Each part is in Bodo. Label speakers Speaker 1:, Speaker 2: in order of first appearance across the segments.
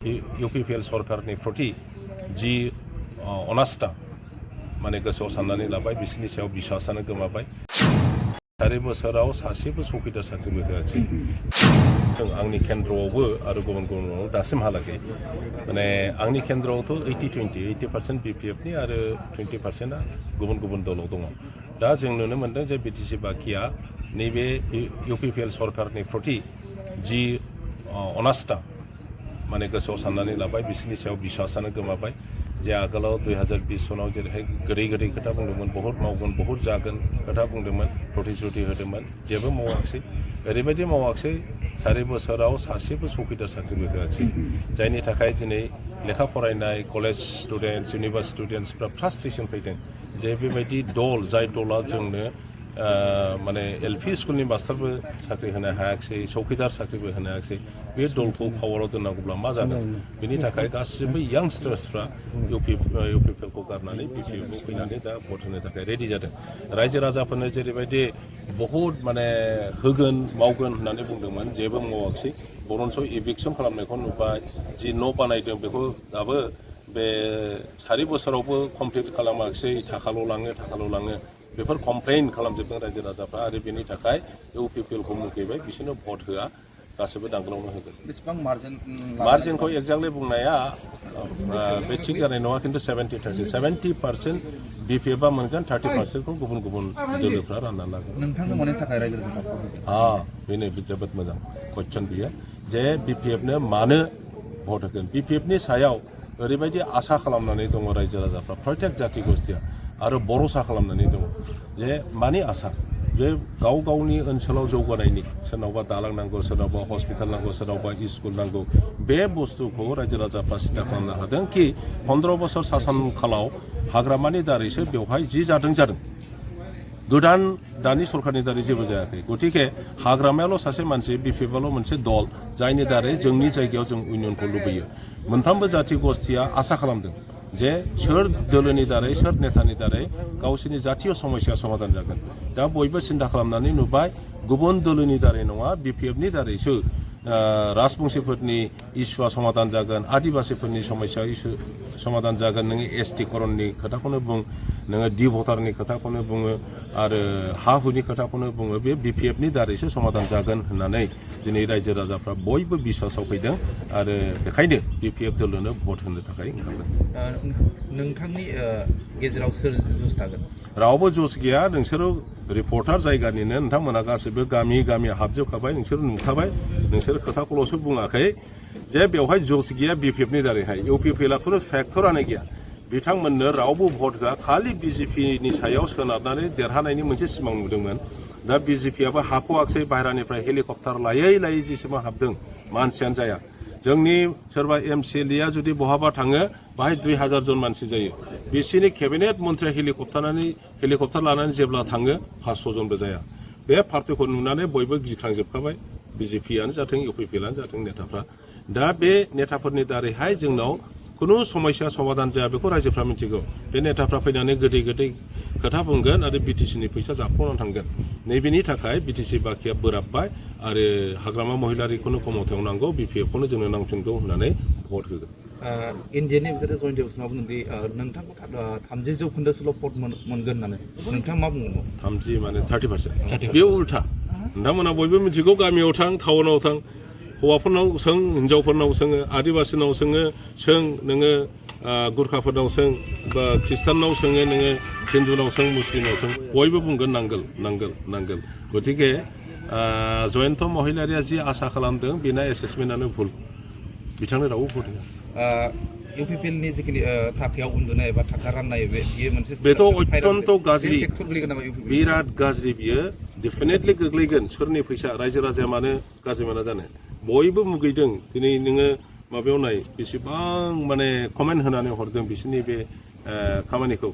Speaker 1: इउपिपिएल सरकारनि प्रति जि अनास्था माने गोसोआव साननानै लाबाय बिसोरनि सायाव बिसासानो गोमाबाय 4 बोसोराव सासेबो चौकीदार साख्रिबो होआखै आंनि केन्द्रआवबो आरो गुबुन गुबुनाव दासिमहालागै माने आंनि केन्द्रआवथ' 80% बिपिएफनि आरो 20%आ गुबुन गुबुन दलाव दङ दा जों नुनो मोनदों जे बिटिसि बाकिया नैबे इउपिपिएल सरकारनि प्रति जि अनास्था माने गोसोआव साननानै लाबाय बिसोरनि सायाव बिसासानो गोमाबाय जे आगोलाव 2020 सनाव जेरैहाय गोदै खोथा बुंदोंमोन बहुत मावगोन बहुत जागोन खोथा बुंदोंमोन प्रतिश्रुति होदोंमन जेबो मावाखै ओरैबायदि मावाखै 4 बोसोराव सासेबो चौकीदार साख्रिबो होआखै जायनि थाखाय दिनै लेखा फरायनाय कलेज स्टुडेन्टस इउनिभार्सिटि स्टुडेन्टसफ्रा फ्रास्ट्रेसन फैदों जे बेबायदि दल जाय दला जोंनो माने एलपि स्कुलनि मास्टारबो साख्रि होनो हायाखै चौकीदार साख्रिबो होनो हायाखै बे दलखौ पावाराव दोननांगौब्ला मा जागोन बेनि थाखाय गासिबो यांगस्टार्सफ्रा इउपिपिएलखौ गारनानै बिपिएफखौ फैनानै दा भट होनो थाखाय रेडि जादों रायजो राजाफोरनो जेरैबायदि बहुद माने होगोन मावगोन होननानै बुंदोंमोन जेबो मावाखै बरन्स इभिक्सन खालामनायखौ नुबाय जि न' बानायदों बेखौ दाबो बे 4 बोसोरावबो कमप्लिट खालामाखै थाखाल' लाङो बेफोर कमप्लेन खालामजोबदों रायजो राजाफ्रा आरो बेनि थाखाय इउपिपिएलखौ मुगैबाय बिसोरनो भट होआ गासैबो दांग्रावनो होगोन बेसेबां मार्जिनखौ एक्जाक्टलि बुंनाया बे थिग जानाय नङा खिन्थु 70% बिपिएफआ मोनगोन 30%खौ गुबुन गुबुन दोलोफ्रा रानना लागोन नोंथांनो मोननो थाखाय रायजो राजाफ्रा बेनो जोबोद मोजां कुइसन बियो जे बिपिएफनो मानो भट होगोन बिपिएफनि सायाव ओरैबायदि आसा खालामनानै दङ रायजो राजाफ्रा प्रत्येक जाति गोष्ठीया आरो भरोसा खालामनानै दङ जे मानि आसा जे गाव गावनि ओनसोलाव जौगानायनि सोरनावबा दालां नांगौ सोरनावबा हस्पिटाल नांगौ सोरनावबा स्कुल नांगौ बे बुस्थुखौ रायजो राजाफ्रा सिन्था खालामनो हादों कि 15 बोसोर सासन खालाव हाग्रामानि दारैसो बेवहाय जि जादों गोदान दानि सरकारनि दारै जेबो जायाखै गतिके हाग्रामायाल' सासे मानसि बिपिएफआल' मोनसे दल जायनि दारै जोंनि जायगायाव जों इउनियनखौ लुबैयो मोनफ्रोमबो जाति गोष्ठीया आसा खालामदों जे सोर दोलोनि दारै सोर नेतानि दारै गावसोरनि जातीय समस्या समाधान जागोन दा बयबो सिन्था खालामनानै नुबाय गुबुन दोलोनि दारै नङा बिपिएफनि दारैसो राजबंशीफोरनि इस्युआ समाधान जागोन आदिबासिफोरनि समस्या इस्यु समाधान जागोन नोङो एसटि करननि खोथाखौनो बुं नोङो डि भटारनि खोथाखौनो बुङो आरो हा हुनि खोथाखौनो बुङो बे बिपिएफनि दारैसो समाधान जागोन होननानै दिनै रायजो राजाफ्रा बयबो बिसासाव फैदों आरो बेखायनो बिपिएफ दोलोनो भट होनो थाखाय ओंखारदों
Speaker 2: नोंथांनि गेजेराव सोर जुस थागोन
Speaker 1: रावबो जुस गैया नोंसोरो रिपर्टार जायगानिनो नोंथांमोना गासिबो गामि हाबजोबखाबाय नोंसोर नुखाबाय नोंसोर खोथाखौल'सो बुङाखै जे बेवहाय जुस गैया बिपिएफनि दारैहाय इउपिपिएलआ खुनु फेक्टरानो गैया बिथांमोननो रावबो भट होआ खालि बिजेपिनि सायाव सोनारनानै देरहानायनि मोनसे सिमां नुदोंमोन दा बिजेपिआबो हाख'वाखै बाहेरानिफ्राय हेलिकप्टार लायै जेसेबां हाबदों मानसियानो जाया जोंनि सोरबा एमसिएलएआ जुदि बहाबा थाङो बाहाय 2000 जन मानसि जायो बिसिनि केबिनेट मन्थ्रिया हेलिकप्टार लानानै जेब्ला थाङो 500 जनबो जाया बे पार्टिखौ नुनानै बयबो गिखांजोबखाबाय बिजेपिआनो जाथों इउपिपिएलआनो जाथों नेताफ्रा दा बे नेताफोरनि दारैहाय जोंनाव खुनु समस्या समाधान जाया बेखौ रायजोफ्रा मिथिगौ बे नेताफ्रा फैनानै गोदै खोथा बुंगोन आरो बिटिसिनि फैसा जाख'नानै थांगोन नैबेनि थाखाय बिटिसि बाकिया बोराबबाय आरो हाग्रामा महिलारिखौनो खमथायाव नांगौ बिपिएफखौनो जोंनो नांफिनगौ होननानै भट होगोन
Speaker 2: इन्डियानि बिसोरो जयन्त दिवसनाव बुंदोंदि नोंथांखौ 30% भट मोनगोन होननानै नोंथाङा मा बुङो
Speaker 1: 30 माने 30% बेयो उल्था नोंथांमोना बयबो मिथिगौ गामियाव थां टाउनाव थां हौवाफोरनाव सों हिन्जावफोरनाव सोङो आदिबासिनाव सों नोङो गुरखाफोरनाव सों बा ख्रिस्टाननाव सोङो नोङो हिन्दुनाव सों मुस्लिमाव सों बयबो बुंगोन नांगोल गतिके जयन्त महिलारिया जि आसा खालामदों बेना एसेसमेन्टआनो भुल बिथांनो रावबो भट होआ
Speaker 2: इउपिपिएलनि जिखिनि थाखायाव उन्दुनाय एबा थाखा राननाय बेयो मोनसे
Speaker 1: बेथ' अत्यन्त गाज्रि बिराद गाज्रि बियो डेफिनेटलि गोग्लैगोन सोरनि फैसा रायजो राजाया मानो गाज्रि मोना जानो बयबो मुगैदों दिनै नोङो माबायाव नाय बेसेबां माने कमेन्ट होनानै हरदों बिसोरनि बे खामानिखौ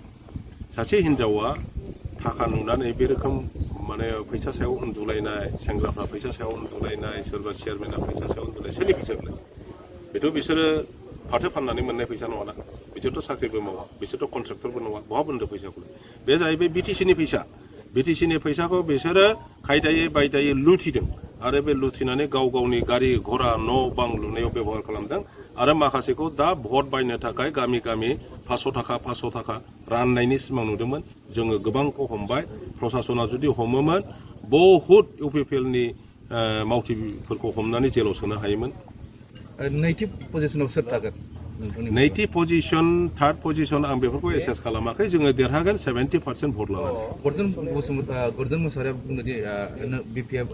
Speaker 1: सासे हिन्जावा थाखा नुनानै बे रोखोम माने फैसा सायाव उन्दुलायनाय सेंग्राफ्रा फैसा सायाव उन्दुलायनाय सोरबा चेयारमेना फैसा सायाव उन्दुलाय सोरनि फैसाखौलाय बेथ' बिसोरो फाथो फाननानै मोननाय फैसा नङाना बिसोरथ' साख्रिबो मावा बिसोरथ' कन्ट्रेक्टरबो नङा बहा मोनदों फैसाखौलाय बे जाहैबाय बिटिसिनि फैसा बिटिसिनि फैसाखौ बिसोरो खायदायै बायदायै लुथिदों आरो बे लुथिनानै गाव गावनि गारि घोड़ा न' बां लुनायाव बेबहार खालामदों आरो माखासेखौ दा भट बायनो थाखाय गामि गामि 500 थाखा राननायनि सिमां नुदोंमोन जोङो गोबांखौ हमबाय प्रसासना जुदि हमोमोन बहुद इउपिपिएलनि मावथिफोरखौ हमनानै जेलाव सोनो हायोमोन
Speaker 2: नैथि पजिशनाव सोर थागोन
Speaker 1: नैथि पजिशन थार्ड पजिशन आं बेफोरखौ एसेस खालामाखै जोङो देरहागोन 70% भट लानानै
Speaker 2: गर्जन मोसाहारिया बुंदोंदि बिपिएफ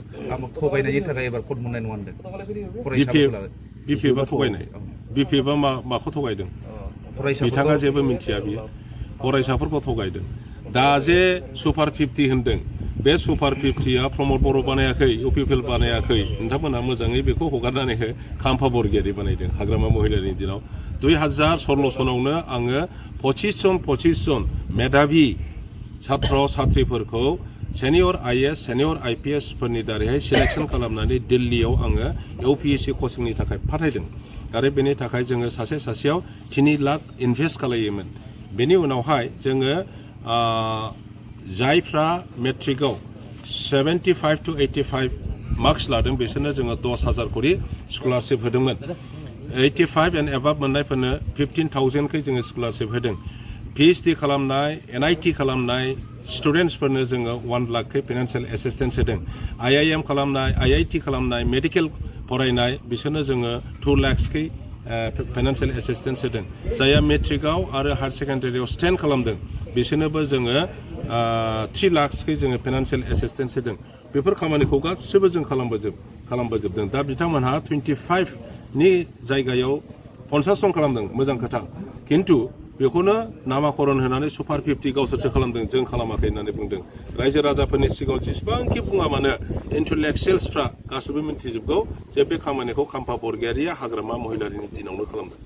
Speaker 2: थगायनायनि थाखाय एबार भट मोननाय नङा होनदों
Speaker 1: बिपिएफआ थगायनाय बिपिएफआ माखौ थगायदों बिथाङा जेबो मिन्थिया बियो फरायसाफोरखौ थगायदों दा जे सुपार 50 होनदों बे सुपार 50आ प्रमद बर' बानायाखै इउपिपिएल बानायाखै नोंथांमोनहा मोजाङै बेखौ हगारनानै हो खाम्फा बरगयारि बानायदों हाग्रामा महिलारिनि दिनाव 2016 सनावनो आङो 25 जन मेधाबि छात्र छात्रिफोरखौ सेनियर आइएएस सेनियर आइपिएस फोरनि दारैहाय सिलेक्शन खालामनानै दिल्लीयाव आङो इउपिएससि कचिंनि थाखाय फाथायदों आरो बेनि थाखाय जोङो सासेयाव 3 लाख इनभेस्ट खालायोमोन बेनि उनावहाय जोङो जायफ्रा मेट्रिकआव 75 to 85 मार्क्स लादों बिसोरनो जोङो 10,000 करि स्कलारशिप होदोंमोन 85 एन्ड एबाभ मोननायफोरनो 15,000 जोङो स्कलारशिप होदों पिएइचडि खालामनाय एनआइटि खालामनाय स्टुडेन्टसफोरनो जोङो 1 लाख फाइनान्सियेल एसिस्टेन्स होदों आइआइएम खालामनाय आइआइटि खालामनाय मेडिकेल फरायनाय बिसोरनो जोङो 2 लाख फाइनान्सियेल एसिस्टेन्स होदों जायहा मेट्रिकआव आरो हायार सेकेन्डारियाव स्टेन्ड खालामदों बिसोरनोबो जोङो 3 लाख जोङो फाइनान्सियेल एसिस्टेन्स होदों बेफोर खामानिखौ गासिबो जों खालामबोजोबदों दा बिथांमोनहा 25 नि जायगायाव 50 जन खालामदों मोजां खोथा खिन्थु बेखौनो नामाकरन होनानै सुपार 50 गावसोरसो खालामदों जों खालामाखै होननानै बुंदों रायजो राजाफोरनि सिगाङाव जेसेबांखि बुङा मानो इन्टेलेक्सुयेल्सफ्रा गासैबो मिन्थिजोबगौ जे बे खामानिखौ खाम्फा बरगयारिया हाग्रामा महिलारिनि दिनावनो खालामदों